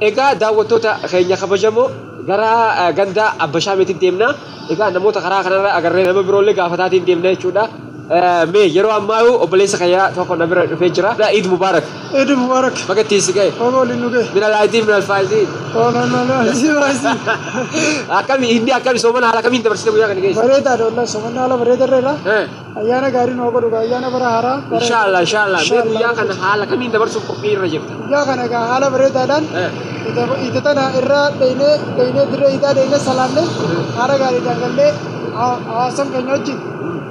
Egaa daawwattoota keenya kabajamoo gara ganda Abbashaameetti deemna. Egaa namoota karaa kanarra agarree nama biroollee gaafataatiin deemna jechuudha. Mee yeroo ammaa obboleessa kiyyaa tokko na bira dhufee jira. Iid Mubaarak. Eid Mubarak. Baga ittiin si ga'e. Baga waliin nu ga'e. Min al-aaydiin min al-faayiziin. Akkami inni akkami soomana haala kamiin dabarsite guyyaa kana keessa? Bareedaadha wallahi soomana haala bareeda irra. Ayyaana gaarii nu godhu ayyaana bara haaraa. Inshallah inshallah. Mee guyyaa kana haala kamiin dabarsuuf qophii irra jirta? Guyyaa kana egaa haala bareedaadhaan ita tana irra dheynee dheynee dirree itaa dheynee salaanne haala gaariidhaan gallee hawaasan keenya wajjin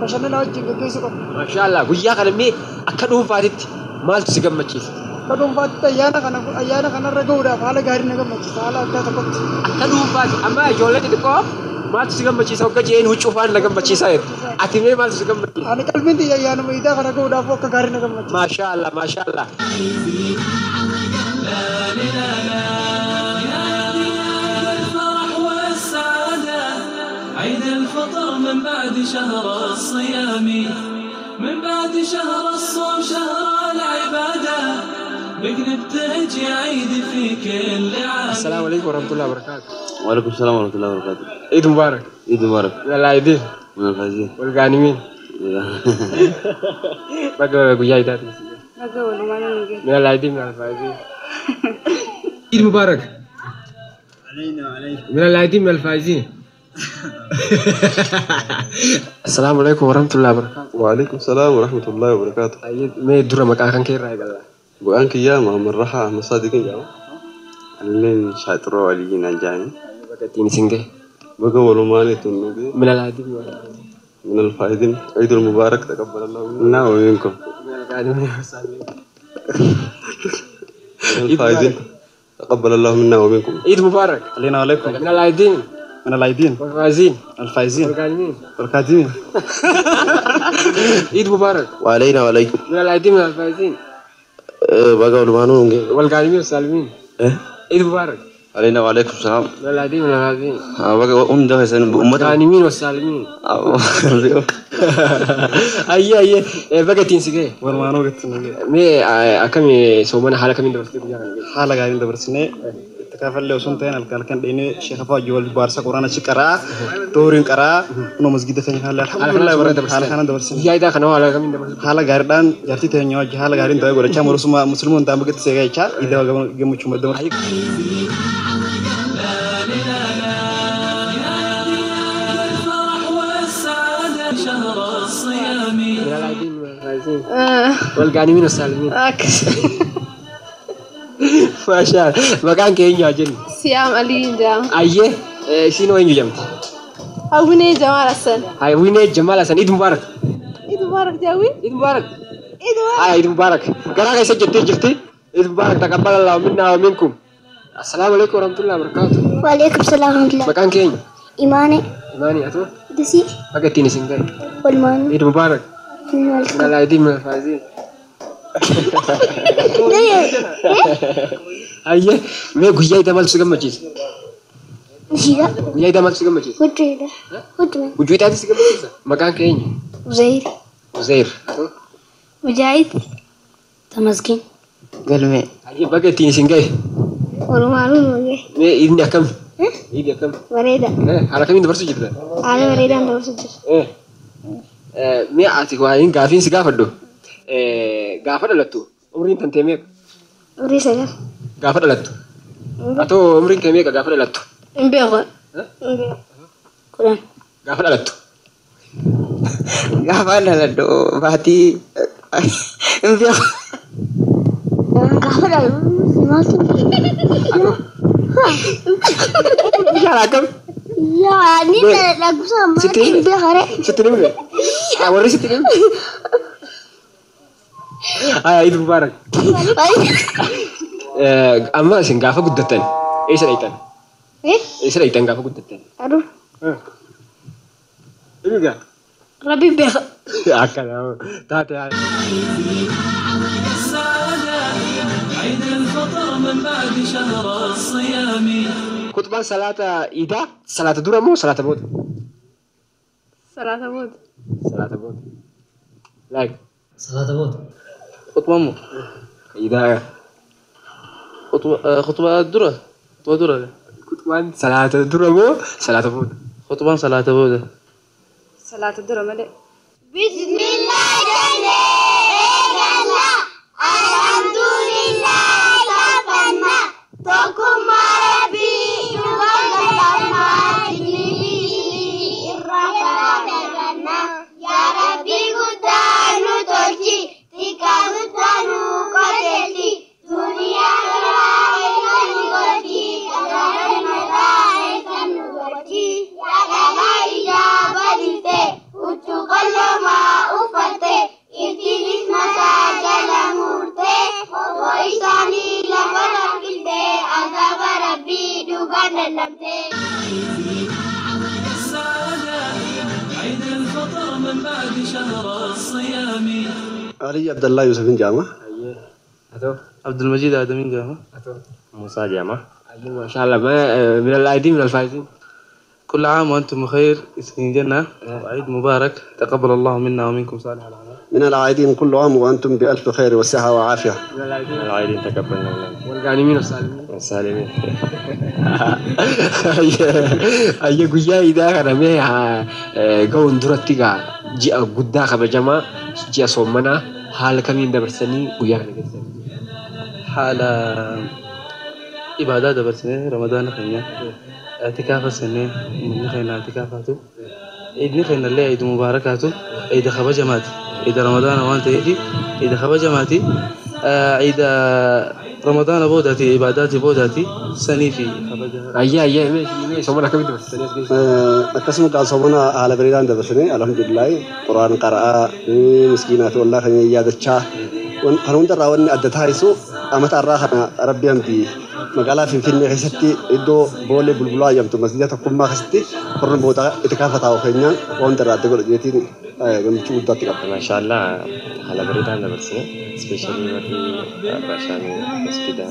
bashannana wajjin gaggeessuu qabna. Mashallah guyyaa kana mee akka dhuunfaatitti maaltu si gammachiisa? Akka dhuunfaatti ayyaana kanarra gahuudhaaf haala gaarii na gammachiisa haala addaa tokkotti. Akka dhuunfaatti amma ijoollee xixiqqoo maaltu si gammachiisa hogga jeen huccuu faana na gammachiisa jettu. Ati mee maaltu si gammachiisa? Ani qalbiin xiyya ayyaanuma idaa kana gahuudhaaf akka gaarii na gammachiisa. Mashallah mashallah. عيد الفطر من بعد شهر الصيام من بعد شهر الصوم شهر العبادة بك نبتهج يا عيد في كل عام. السلام عليكم ورحمة الله وبركاته. وعليكم السلام ورحمة الله وبركاته. عيد مبارك. عيد مبارك. من العيدين. من الفائزين. والغانمين. بقى guyyaa idaati. من العيدين من الفائزين. عيد مبارك. علينا وعليكم. من العيدين من الفائزين. السلام عليكم ورحمة الله وبركاته. وعليكم السلام ورحمة الله وبركاته. mee dura maqaa kan kee irraa eegalla. Bu'aan kiyyaa Muhammad Rahaa Ahmad Sadiqin jedhama. Anilleen Shaaxiroo Aliyyiin Anjaani. Baga ittiin isin gahe. Baga walumaan ittiin nu gahe. من العيدين من الفائزين. عيد المبارك تقبل الله منا ومنكم. من الغانمين والسالمين. من الفائزين تقبل الله منا ومنكم. عيد مبارك. علينا وعليكم. من العيدين. من العيدين. والفائزين. الفائزين. والغانمين. والقادمين. عيد مبارك. وعلينا وعليكم. من العيدين من الفائزين. baga walumaan nu gahe. والغانمين والسالمين. عيد مبارك. علينا وعليكم السلام. من العيدين من الفائزين. baga hunda keessan uummata. الغانمين والسالمين. Ayyee ayyee baga ittiin si gahe. Walumaanuu ittiin nu gahe. Mee akkami soomana haala kamiin dabarsite guyyaa kana keessa? Haala gaariin dabarsinee itti kaafallee osoo hin ta'in halkan halkan dheynee sheekha fa'aa wajjin wal baarsa quraana achi qaraa dooriin qaraa kunoo masgida keenya haala alhamdulillah haala kanaan dabarsine. Guyyaa idaa kana haala kamiin dabarsite? Haala gaariidhaan jaartii teenya wajjin haala gaariin ta'ee godhachaa musliimoon ta'an bagatti seegaa jechaa idaa gammachuu madda. من العيدين من الفائزين. والغانمين والسالمين. Maashaa maqaan kee eenyu haa jennu? Siyaam Aliin jedhama. Ayyee isiin hoo eenyu jedhamti? Hawwinee Jamaal Hassan. Hawwinee Jamaal Hassan. Iid Mubaarak. Iid Mubaarak jaawwi. Iid Mubaarak. Iid Mubaarak. Aya Iid Mubaarak. Garaa keessa jettee jirti. Iid Mubaarak taqabbala Allahu minna wa minkum. Assalaamu alaikum warahmatullahi wabarakatuh. Waalaikum salaam warahmatullahi. Maqaan kee eenyu? Imaane. Imaanii atoo? Dusii. Baga ittiin isin gahe. Walumaan. Iid Mubaarak. من العيدين من الفائزين. Ayyee mee guyyaa idaa maaltu si gammachiisa? Nashiida. Guyyaa idaa maaltu si gammachiisa? Huccuudha. Huccuma. Huccuu idaatti si gammachiisa? Maqaan kee eenyu? Uzayir. Uzayir. Mujaahid. Tamasgin. Galmee. Ayyee baga ittiin isin gahe. Walumaanuu nu gahe. Mee iidni akkam? Iidni akkam? Bareeda. Haala kamiin dabarsuu jirta? Haala bareedaan dabarsuu jirta. Mee ati waa'een gaafiin si gaafadhu gaafa dhalattu umriin tantee meeqa? Umrii 9. Gaafa dhalattu. Atoo umriin kee meeqa gaafa dhalattu? Hin beeku. 10. Gaafa dhalattu. Gaafa dhaladhu baatii hin beeku. Gaafa dhaladhu maaltu? Bishaan akkam? Yaa ni dhagusa maal hin beekare. Sitti himne? Warri sitti himne? Aya Iid Mubaarak. Amma isin gaafa guddattan eessa dhaqxan? Eessa dhaqxan gaafa guddattan? Aduu. Egaa. Rabbi beeka. Akkana taate. عيد الفطر من بعد شهر الصيام. Khutbaan salaata iidaa salaata dura moo salaata booda? Salaata booda. Salaata booda. Like. Salaata booda. Khutbaan moo? Iidaa. Khutbaa dura. Khutbaa dura. Khutbaan salaata dura moo salaata booda? Khutbaan salaata booda. Salaata dura malee. Bismillah jennee eegalla. Alhamdulillah saafanna. Tokkummaa Rabbii dhugaa galannaa. Jinni irraa fagaanna. Yaa Rabbi guddaa nu tolchi. Xiqqaa guddaa nu qajeelchi. Duniyaa irraa eessa nu golchi. Karaa mataa eessa nu golchi. Yaa dhalaa ijaa baliste. Huccuu qalloomaa uffatte. Ittiinis mataa jala murte. Obbo isaanii lafa raffiste. Azaaba Rabbii dhugaan lallabte. السعادة عيد الفطر من بعد شهر الصيام. علي عبد الله يوسف جامع. عبد المجيد آدمين جامع. موسى جامع. ما شاء الله. ما من العايدين من الفائزين. كل عام وأنتم بخير، سنين جنة وعيد مبارك، تقبل الله منا ومنكم صالح الأعمال. من العايدين كل عام وأنتم بألف خير وصحة وعافية. من العايدين تقبلنا الله. والغانمين والسالمين. والسالمين. Ayya guyyaa idaa kana mee ga'uun duratti gaa ji'a guddaa kabajamaa ji'a soommanaa haala kamiin dabarsanii guyyaa kana keessatti? Haala ibaadaa dabarsinee Ramadaana keenya اعتكاف السنة من خينا اعتكافاته عيد خينا اللي عيد مباركاته عيد خبجماتي عيد رمضان وانت يجي عيد خبجماتي عيد رمضان بوداتي عباداتي بوداتي سني في خبجة. أيه أيه ماشي صومنا كم دبرسني؟ akkasuma gaa soomana haala bareedaan dabarsinee alhamdulillah quraan qara'aa miskiinaa fi wallaa kan yaadachaa kan hundarraa wanni adda taasisu amata irraa kana rabbi hamdi magaalaa Finfinnee keessatti iddoo boolee bulbulaa jedhamtu masjida tokkummaa keessatti horni booda itti kaafataa keenyaan waan hundarraa adda godha jeetiin gammachuu guddaatti qaba. Maashaallah haala bareedaan dabarsine ispeeshaalii warri Abbaashaanii masjida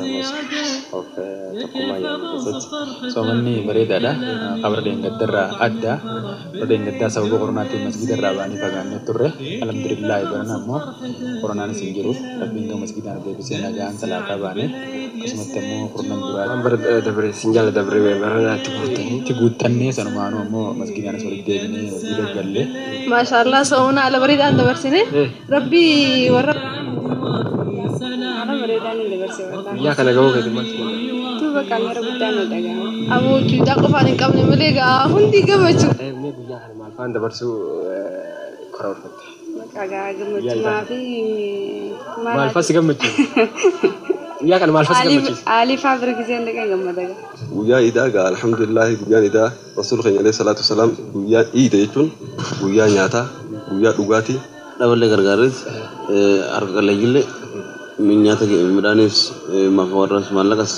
of tokkummaa jedhamu keessatti. Soomanni bareedaadha. Qabra deengaddarraa adda. Qabra deengaddaa sababa koronaatiin masjida irraa ba'anii fagaannee turre. Alhamdulillah barana ammoo koronaanis hin jiru. Rabbiin gama masjidaan deebisee nagaan salaataa baane. Akkasumatti ammoo koronaan duraa. Waan bara dabre sin jala dabre baranaatti guuttanii. Itti guuttannee sanumaanuu ammoo masjidaanis walitti deebinee masjida gallee. Maashaallah soomana haala bareedaan dabarsine. Rabbii warra haala bareedaan hin dabarse wallaahi. Guyyaa kana ga'uu keetii maal? Duuba kaamera guddaan nu dhaga'ama. Aboo cuucaa qofaan hin qabne malee gaa hundi gammachuu. Mee guyyaa kana maal faan dabarsuu karoorfatte? Maqaa gaa gammachuumaa fi Maal fas gammachiisa? Guyyaa kana maal fas gammachiisa? Aalii faa bira giseen dhaqee gammada gaa. Guyyaa iidaa gaa alhamdulillah guyyaan iidaa rasuul keenya alayhi salaatu wasalaam guyyaa iida jechuun guyyaa nyaataa guyyaa dhugaatii. Dhaballee gargaarees harka qalleeyyiillee nyaata midhaanis warras maallaqas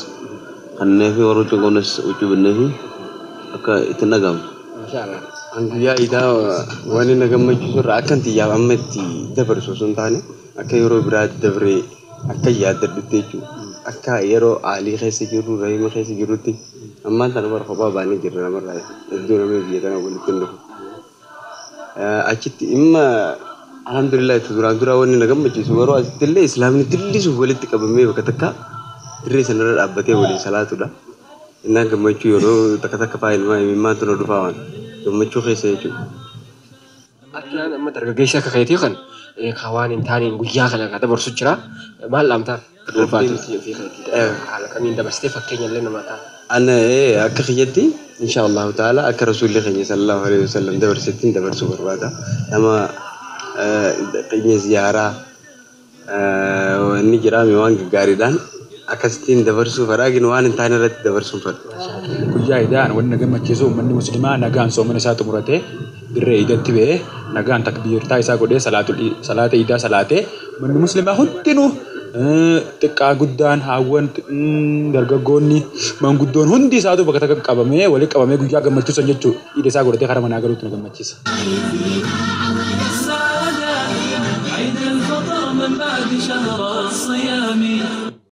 kannee fi warra huccuu hin qabnes huccuu binnee fi akka ittiin dhaga'amtu. An guyyaa iidaa waan inni gammachiisu irraa akka xiyyaaf amma itti dabarsu osoo hin taane akka yeroo biraatti dabree akka yaaddadhutti jechuudha. Akka yeroo aalii keessa jirru rahima keessa jirrutti ammaan tana bara kophaa baanee jirra namarraa iddoo namni biyya tana walitti hin dhufu. Achitti imma alhamdulillah itti duraan duraa wanni na gammachiisu yeroo asitti illee islaamni dillisuuf walitti qabamee bakka takka dirree sanarra dhaabbatee waliin salaatudha. Innaan gammachuu yeroo takka takka faa ilmaa imimmaantu na dhufaa waan gammachuu keessa jechuudha. Akkanaan amma dargaggeessa akka keetii kan waan hin taaneen guyyaa kana kan dabarsu jira. Maal dhaamtaa? Haala kamiin dabarsitee fakkeenya illee namaa ta'a. Ana akka kiyyatti insha Allahu ta'ala akka rasuulli keenya sallallahu alaihi wasallam dabarsettiin dabarsuu barbaada. Nama keenya ziyaaraa inni jiraame waan gaggaariidhaan akkasittiin dabarsuu faraagin waan hin taane irratti dabarsuun fedha. Guyyaa idaan wanni na gammachiisu uummanni musliimaa nagaan soomana isaa xumuratee dirree iidatti ba'ee nagaan takbiirtaa isaa godhee salaata iidaa salaatee uummanni musliimaa hundinuu xiqqaa guddaan haawwan dargaggoonni manguddoon hundi isaatu bakka takka qabamee walitti qabamee guyyaa gammachuu san jechuudha. Iida isaa godhatee karaa manaa galuutti na gammachiisa.